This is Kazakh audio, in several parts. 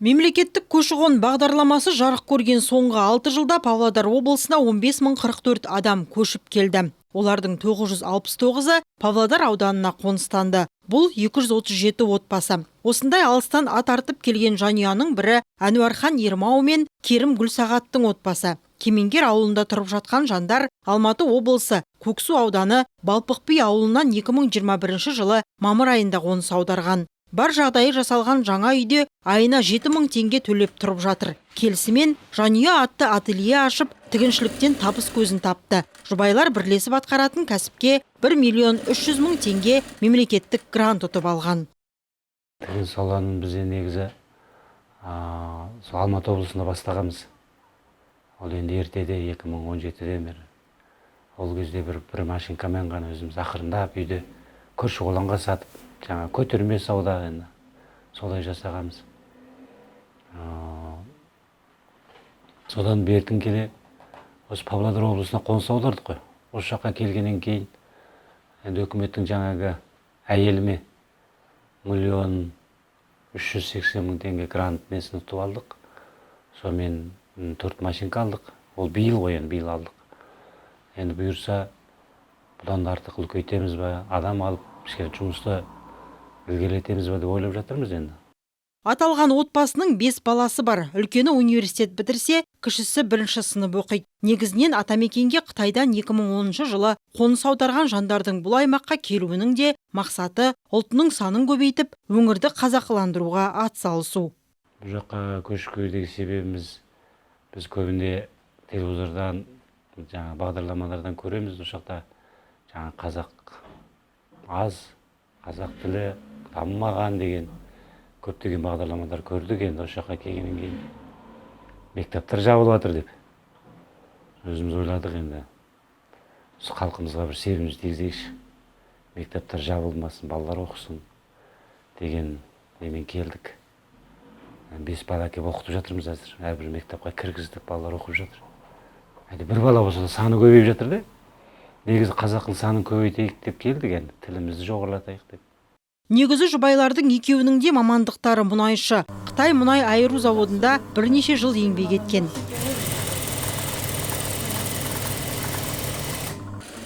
Мемлекеттік көші-қон бағдарламасы жарық көрген соңғы 6 жылда Павлодар облысына 15 044 адам көшіп келді. Олардың 969-ы Павлодар ауданына қоныстанды. Бұл 237 отбасы. Осындай алыстан ат артып келген жанұяның бірі Әнуархан Ермау мен Керім Гүлсағаттың отбасы. Кемеңгер ауылында тұрып жатқан жандар Алматы облысы Көксу ауданы Балпық би ауылынан 2021 жылы мамыр айында қоныс аударған. Бар жағдайы жасалған жаңа үйде айына 7000 теңге төлеп тұрып жатыр. Келісімен Жанұя атты ателье ашып, тігіншіліктен табыс көзін тапты. Жұбайлар бірлесіп атқаратын кәсіпке 1 миллион 300 мың теңге мемлекеттік грант ұтып алған. Тігін салонын біз негізі сол Алматы облысында бастағанбыз. Ол енді ертеде 2017-ден бері. Ол кезде бір машинкамен ғана өзіміз ақырындап үйде көрші қолаңға сатып, жаңа көтерме сауда енді солай жасағанбыз. Содан бертін келе осы Павлодар облысына қоныс аудардық қой. Осы жаққа келгеннен кейін енді үкіметтің жаңағы әйеліме 1 380 000 теңге грант несін ұтып алдық. Сонымен 4 машинка алдық. Ол биыл ғой, енді биыл алдық. Енді бұйырса бұдан да артық үлкейтеміз ба, адам алып кішкене жұмысты ілгерілетеміз ба деп ойлап жатырмыз енді. Аталған отбасының 5 баласы бар. Үлкені университет бітірсе, кішісі бірінші сынып оқиды. Негізінен атамекенге Қытайдан 2010 жылы қоныс аударған жандардың бұл аймаққа келуінің де мақсаты ұлтының санын көбейтіп, өңірді қазақыландыруға атсалысу. Бұл жаққа көшіп келудегі себебіміз, біз көбінде телевизордан, жаңа бағдарламалардан көреміз, бұл жақта жаңа қазақ аз, қазақ тілі дамымаған деген көптеген бағдарламалар көрдік. Енді осы жаққа келгеннен кейін мектептер жабылып жатыр деп өзіміз ойладық. Енді осы халқымызға бір себімізді тигізейікші, мектептер жабылмасын, балалар оқысын деген немен келдік. 5 бала әкеліп оқытып жатырмыз қазір. Әрбір мектепке кіргіздік, балалар оқып жатыр. Әлде бір бала болса да саны көбейіп жатыр да. Негізі қазақтың санын көбейтейік деп келдік енді, тілімізді жоғарылатайық деп. Негізі жұбайлардың екеуінің де мамандықтары мұнайшы. Қытай мұнай айыру заводында бірнеше жыл еңбек еткен.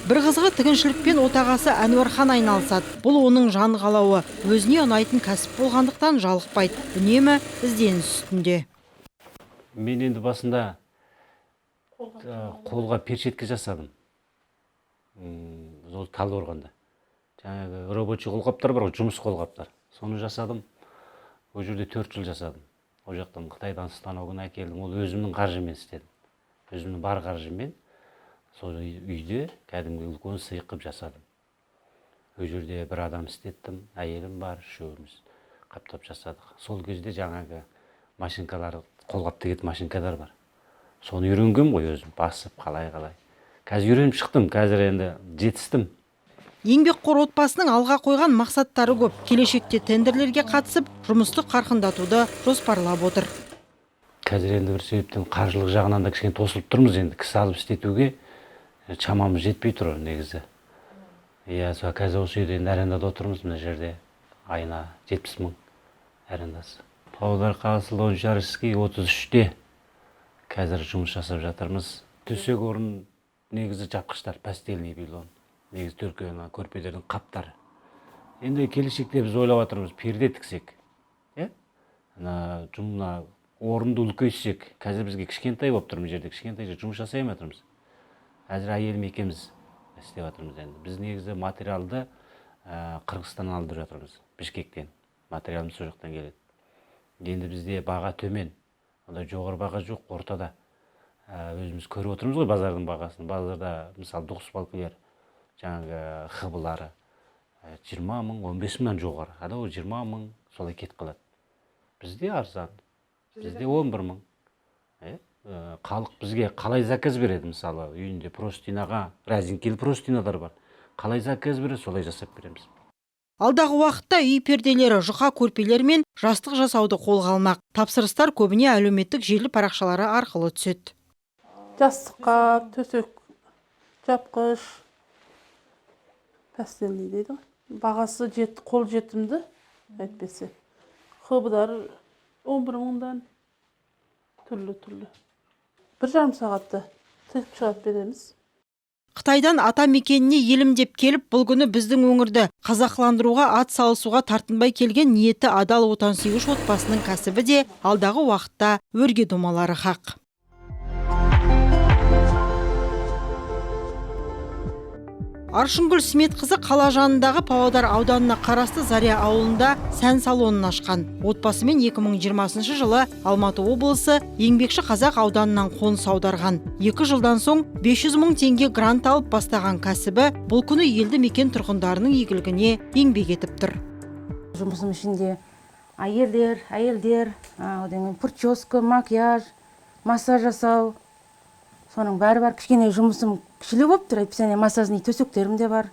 Бір қызығы тігіншілікпен отағасы Әнуархан айналысады. Бұл оның жан қалауы. Өзіне ұнайтын кәсіп болғандықтан жалықпайды. Үнемі ізденіс үстінде. Мен енді басында қолға перчетке жасадым. Ол Талдықорғанда. Жаңағы рабочий қолғаптар бар ғой, жұмыс қолғаптар. Соны жасадым. Ол жерде 4 жыл жасадым. Ол жақтан Қытайдан станогын әкелдім. Ол өзімнің қаржыммен істедім. Өзімнің бар қаржыммен сол үйде кәдімгі үлкен сый қып жасадым. Ол жерде бір адам істеттім, әйелім бар, үшеуміз қаптап жасадық. Сол кезде жаңағы машинкалар, қолғап тігетін машинкалар бар. Соны үйренгенмін ғой өзім, басып қалай-қалай. Қазір үйреніп шықтым, қазір енді жетістім. Еңбекқор отбасының алға қойған мақсаттары көп. Келешекте тендерлерге қатысып, жұмысты қарқындатуды жоспарлап отыр. Қазір енді бір себептен қаржылық жағынан да кішкене тосылып тұрмыз енді. Кісі алып істетуге шамамыз жетпей тұр негізі. Иә, сол қазір осы үйде енді арендада отырмыз, мына жерде айына 70 мың арендасы. Павлодар қаласы Лонжарский 33-те қазір жұмыс жасап жатырмыз. Төсек орын негізі жапқыштар, постельный белье. Негізі төрке ана көрпелердің қаптары. Енді келешекте біз ойлап жатырмыз, перде тіксек. Иә? Ана мына орынды үлкейтсек. Қазір бізге кішкентай болып тұр мына жерде, кішкентай жер жұмыс жасай алмай жатырмыз. Қазір әйелім екеуміз істеп жатырмыз енді. Біз негізі материалды Қырғызстаннан алдырып жатырмыз, Бішкектен. Материалымыз сол жақтан келеді. Енді бізде баға төмен, ондай жоғары баға жоқ, ортада. Өзіміз көріп отырмыз ғой базардың бағасын. Базарда мысалы двухспалкілер, жаңағы хб-лары 20 мың, 15 мыңнан жоғары. Ада ол 20 мың солай кетіп қалады. Бізде арзан, бізде 11 мың. Халық бізге қалай заказ береді, мысалы, үйінде простыняға, резинкелі простыналар бар. Қалай заказ береді, солай жасап береміз. Алдағы уақытта үй перделері, жұқа көрпелер мен жастық жасауды қолға алмақ. Тапсырыстар көбіне әлеуметтік желі парақшалары арқылы түседі. Жастыққа, төсек, жапқыш, постельный дейді ғой. Бағасы қол жетімді, әйтпесе. Хб-дар 11 мыңдан, түрлі-түрлі. 1,5 сағатта тігіп шығарып береміз. Қытайдан ата мекеніне елім деп келіп, бұл күні біздің өңірді қазақыландыруға ат салысуға тартынбай келген ниеті адал отансүйгіш отбасының кәсібі де алдағы уақытта өрге домалары хақ. Аршынгүл Сметқызы қала жанындағы Павлодар ауданына қарасты Заря ауылында сән салонын ашқан. Отбасымен 2020 жылы Алматы облысы Еңбекші Қазақ ауданынан қоныс аударған. 2 жылдан соң 500 мың теңге грант алып бастаған кәсібі бұл күні елді мекен тұрғындарының игілігіне еңбек етіп тұр. Жұмысым ішінде әйелдер, одан кейін прическа, макияж, массаж жасау, соның бәрі бар. Кішкене жұмысым кішілеу болып тұр, әйтпесе массажный төсектерім де бар.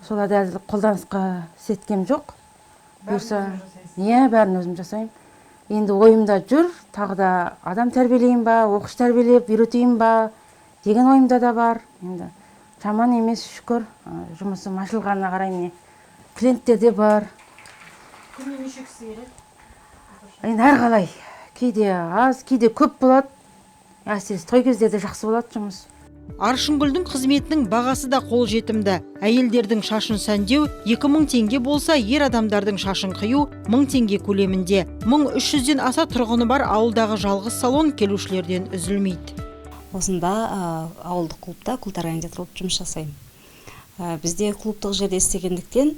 Соларды әлі қолданысқа істеткем жоқ. Бұйырса, иә, бәрін өзім жасаймын. Енді ойымда жүр, тағы да адам тәрбиелейін ба, оқушы тәрбиелеп үйретейін ба деген ойымда да бар. Енді жаман емес, шүкір. Жұмысым ашылғанына қарай міне клиенттер де бар. Күніне неше кісі келеді? Енді әрқалай, кейде аз, кейде көп болады. Әсіресе той кездерде жақсы болады жұмыс. Аршынгүлдің қызметінің бағасы да қолжетімді. Әйелдердің шашын сәндеу 2000 теңге болса, ер адамдардың шашын қию 1000 теңге көлемінде. 1300-ден аса тұрғыны бар ауылдағы жалғыз салон келушілерден үзілмейді. Осында ауылдық клубта клуб организатор болып жұмыс жасаймын. Бізде клубтық жерде істегендіктен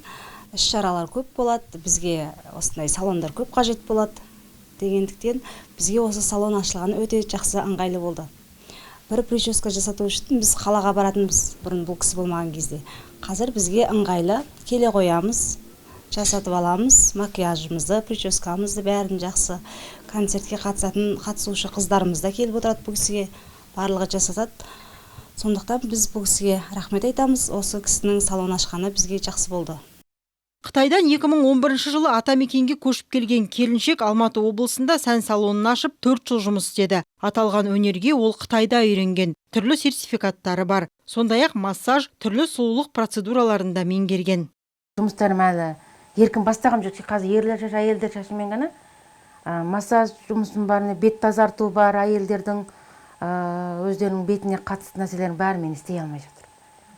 іс-шаралар көп болады, бізге осындай салондар көп қажет болады дегендіктен бізге осы салон ашылғаны өте жақсы, ыңғайлы болды. Бір прическа жасату үшін біз қалаға баратынбыз бұрын бұл кісі болмаған кезде. Қазір бізге ыңғайлы, келе қоямыз, жасатып аламыз, макияжымызды, прическамызды бәрін жақсы. Концертке қатысатын қатысушы қыздарымыз да келіп отырады бұл кісіге, барлығы жасатады. Сондықтан біз бұл кісіге рахмет айтамыз, осы кісінің салон ашқаны бізге жақсы болды. Қытайдан 2011 жылы атамекенге көшіп келген келіншек Алматы облысында сән салонын ашып 4 жыл жұмыс істеді. Аталған өнерге ол Қытайда үйренген, түрлі сертификаттары бар. Сондай-ақ массаж, түрлі сұлулық процедураларын да меңгерген. Жұмыстарым әлі еркін бастағым жоқ. Қазір ерлер шашы, әйелдер шашымен ғана. Массаж жұмысым бар, бет тазарту бар, әйелдердің өздерінің бетіне қатысты нәрселердің бәрін мен істей алмай жатырмын.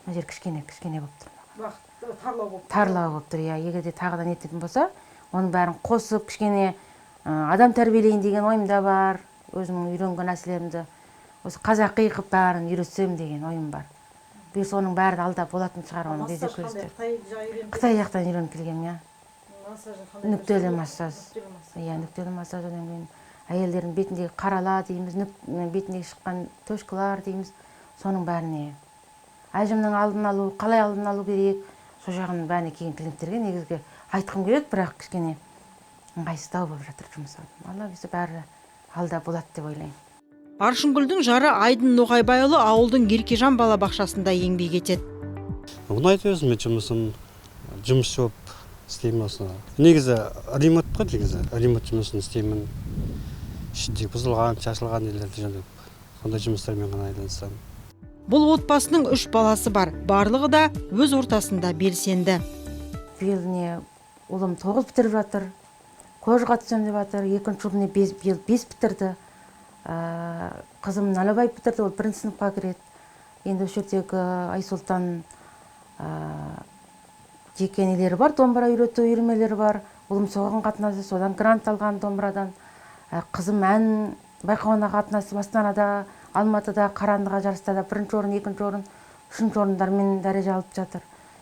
Мына жер кішкене, кішкене болып тұр. Тарлау болып тұр. Тарлау болып тұр, иә. Егер де тағы да нететін болса, оның бәрін қосып, кішкене адам тәрбиелейін деген ойым да бар. Өзімнің үйренген нәрселерімді осы қазақи қылып бәрін үйретсем деген ойым бар. Бұйырса оның бәрі алда болатын шығар, оны кезде көресіздер. Қытай жақтан үйреніп келгенмін, иә. Нүктелі массаж. Иә, нүктелі массаж, одан кейін әйелдердің бетіндегі қарала дейміз, бетіндегі шыққан точкалар дейміз, соның бәріне. Әжімнің алдын алу, қалай алдын алу керек, сол жағының бәріне келген клиенттерге негізгі айтқым келеді, бірақ кішкене ыңғайсыздау болып жатыр жұмыс. Алла бұйырса бәрі алда болады деп ойлаймын. Аршынгүлдің жары Айдын Ноғайбайұлы ауылдың Еркежан балабақшасында еңбек етеді. Ұнайды өзіме жұмысым, жұмысшы болып істеймін осыны. Негізі ремонт қой, негізі ремонт жұмысын істеймін. Ішінде бұзылған, шашылған нелерді жөндеп, сондай жұмыстармен ғана айналысамын. Бұл отбасының 3 баласы бар, барлығы да өз ортасында белсенді. Биыл не ұлым 9 бітіріп жатыр, колледжға түсемін деп жатыр, екінші ұлым не биыл 5 бітірді. Қызым Налабай бітірді, ол 1 сыныпқа кіреді. Енді осы жердегі Айсұлтан жеке нелері бар, домбыра үйрету үйірмелері бар. Ұлым соған қатынасты, содан грант алған домбырадан. Қызым ән байқауына қатынасып, Астанада, Алматыда, Қарағандыға жарыста да 1 орын, 2 орын, 3 орындармен дәреже алып жатыр.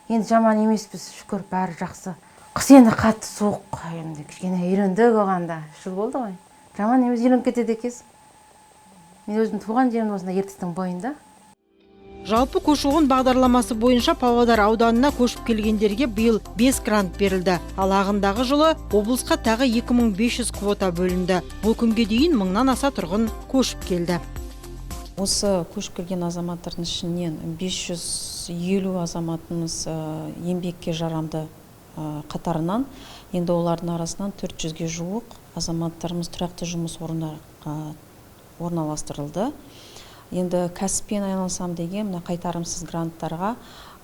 Енді жаман емеспіз, шүкір, бәрі жақсы. Қыс енді қатты суық, енді кішкене үйрендік оған да. 3 жыл болды ғой. Жаман емес, үйреніп кетеді екенсің. Мен өзім туған жерім осында Ертістің бойында. Жалпы көші-қон бағдарламасы бойынша Павлодар ауданына көшіп келгендерге биыл 5 грант берілді. Ал ағымдағы жылы облысқа тағы 2500 квота бөлінді. Бұл күнге дейін 1000-нан аса тұрғын көшіп келді. Осы көшіп келген азаматтардың ішінен 550 азаматымыз еңбекке жарамды қатарынан, енді олардың арасынан 400-ге жуық азаматтарымыз тұрақты жұмыс орындарға орналастырылды. Енді кәсіппен айналысам деген мына қайтарымсыз гранттарға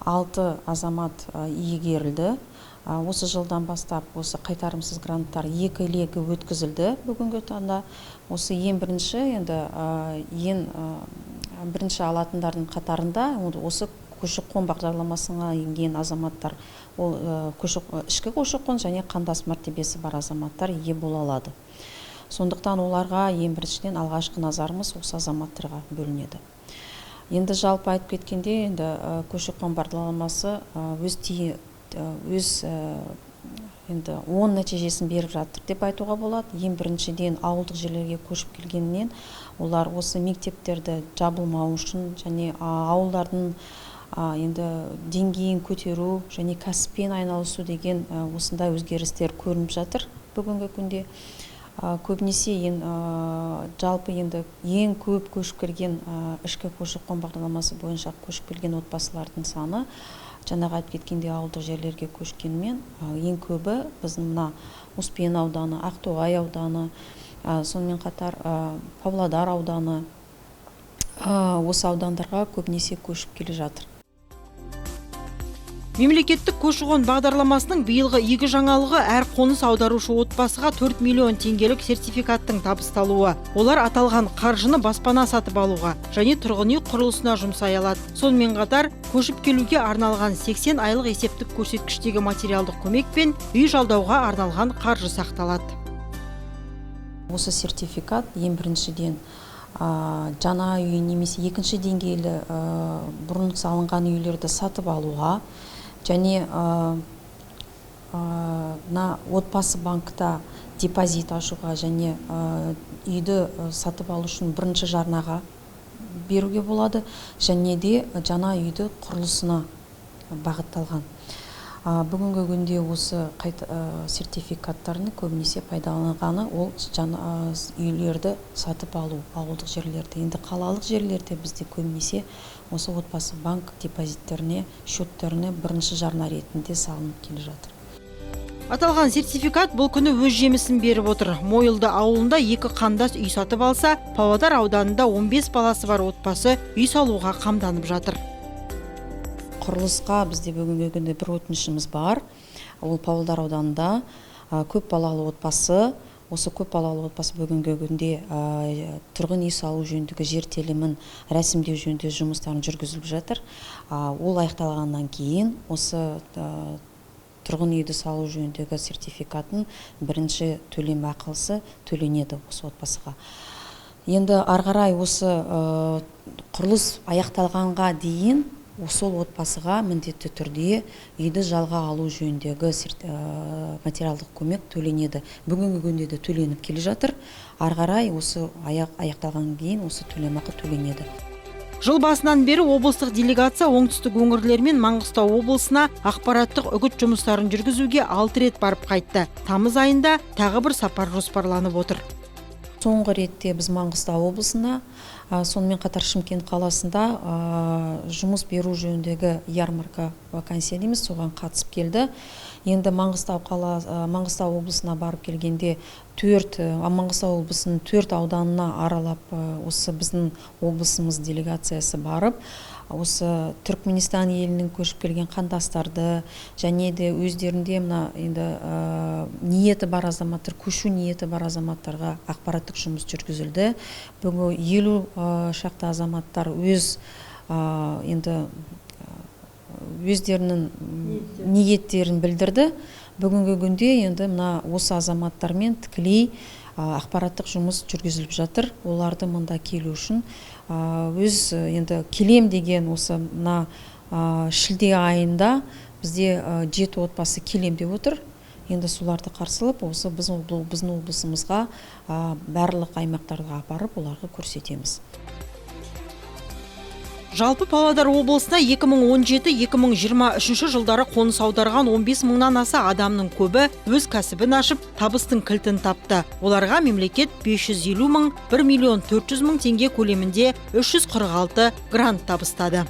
6 азамат иегерілді. Осы жылдан бастап осы қайтарымсыз гранттар 2 легі өткізілді бүгінгі таңда. Осы ең бірінші, енді ең бірінші алатындардың қатарында осы көші-қон бағдарламасына енген азаматтар, ол ішкі көші-қон және қандас мәртебесі бар азаматтар ие бола алады. Сондықтан оларға ең біріншіден алғашқы назарымыз осы азаматтарға бөлінеді. Енді жалпы айтып кеткенде, енді көші-қон бағдарламасы өз енді оң нәтижесін беріп жатыр деп айтуға болады. Ең біріншіден ауылдық жерлерге көшіп келгеннен олар осы мектептерді жабылмау үшін және ауылдардың енді деңгейін көтеру және кәсіппен айналысу деген осындай өзгерістер көрініп жатыр бүгінгі күнде. Көбінесе жалпы енді ең көп көшіп келген ішкі көші-қон бағдарламасы бойынша көшіп келген отбасылардың саны жаңағы айтып кеткендей ауылдық жерлерге көшкенмен ең көбі біздің мына Успен ауданы, Ақтоғай ауданы, сонымен қатар Павлодар ауданы, осы аудандарға көбінесе көшіп келе жатыр. Мемлекеттік көші-қон бағдарламасының биылғы игі жаңалығы әр қоныс аударушы отбасыға 4 миллион теңгелік сертификаттың табысталуы. Олар аталған қаржыны баспана сатып алуға және тұрғын үй құрылысына жұмсай алады. Сонымен қатар көшіп келуге арналған 80 айлық есептік көрсеткіштегі материалдық көмек пен үй жалдауға арналған қаржы сақталады. Осы сертификат ең біріншіден жаңа үй немесе екінші деңгейлі бұрын салынған үйлерді сатып алуға және мына отбасы банкта депозит ашуға және үйді сатып алу үшін бірінші жарнаға беруге болады және де жаңа үйді құрылысына бағытталған. Бүгінгі күнде осы сертификаттарын көбінесе пайдаланғаны ол жаңа үйлерді сатып алу, ауылдық жерлерде. Енді қалалық жерлерде бізде көбінесе осы отбасы банк депозиттеріне, счеттеріне бірінші жарна ретінде салынып келе жатыр. Аталған сертификат бұл күні өз жемісін беріп отыр. Мойылды ауылында 2 қандас үй сатып алса, Павлодар ауданында 15 баласы бар отбасы үй салуға қамданып жатыр. Құрылысқа бізде бүгінгі күнде бір өтінішіміз бар. Ол Павлодар ауданында көп балалы отбасы. Осы көп балалы отбасы бүгінгі күнде тұрғын үй салу жөніндегі жер телімін рәсімдеу жөнінде жұмыстарын жүргізіліп жатыр. Ол аяқталғаннан кейін осы тұрғын үйді салу жөніндегі сертификаттың бірінші төлем ақысы төленеді осы отбасыға. Енді ары қарай осы құрылыс аяқталғанға дейін сол отбасыға міндетті түрде үйді жалға алу жөніндегі материалдық көмек төленеді. Бүгінгі күнде де төленіп келе жатыр. Ары қарай осы аяқталғаннан кейін осы төлемақы төленеді. Жыл басынан бері облыстық делегация оңтүстік өңірлер мен Маңғыстау облысына ақпараттық үгіт жұмыстарын жүргізуге 6 рет барып қайтты. Тамыз айында тағы бір сапар жоспарланып отыр. Соңғы ретте біз Маңғыстау облысына, сонымен қатар Шымкент қаласында жұмыс беру жөніндегі ярмарка вакансия дейміз, соған қатысып келді. Енді Маңғыстау облысына барып келгенде Маңғыстау облысының 4 ауданына аралап, осы біздің облысымыз делегациясы барып, осы Түркменстан елінің көшіп келген қандастарды және де өздерінде мына енді ниеті бар азаматтар, көшу ниеті бар азаматтарға ақпараттық жұмыс жүргізілді. Бүгін 50 шақты азаматтар өз енді өздерінің ниеттерін білдірді. Бүгінгі күнде енді мына осы азаматтармен тікелей ақпараттық жұмыс жүргізіліп жатыр. Оларды мында келу үшін өз енді келем деген осы мына шілде айында бізде 7 отбасы келем деп отыр. Енді соларды қарсылап осы біздің облысымызға барлық аймақтарға апарып оларға көрсетеміз. Жалпы Павлодар облысына 2017-2023 жылдары қоныс аударған 15 мыңнан аса адамның көбі өз кәсібін ашып, табыстың кілтін тапты. Оларға мемлекет 550 мың, 1 миллион 400 мың теңге көлемінде 346 грант табыстады.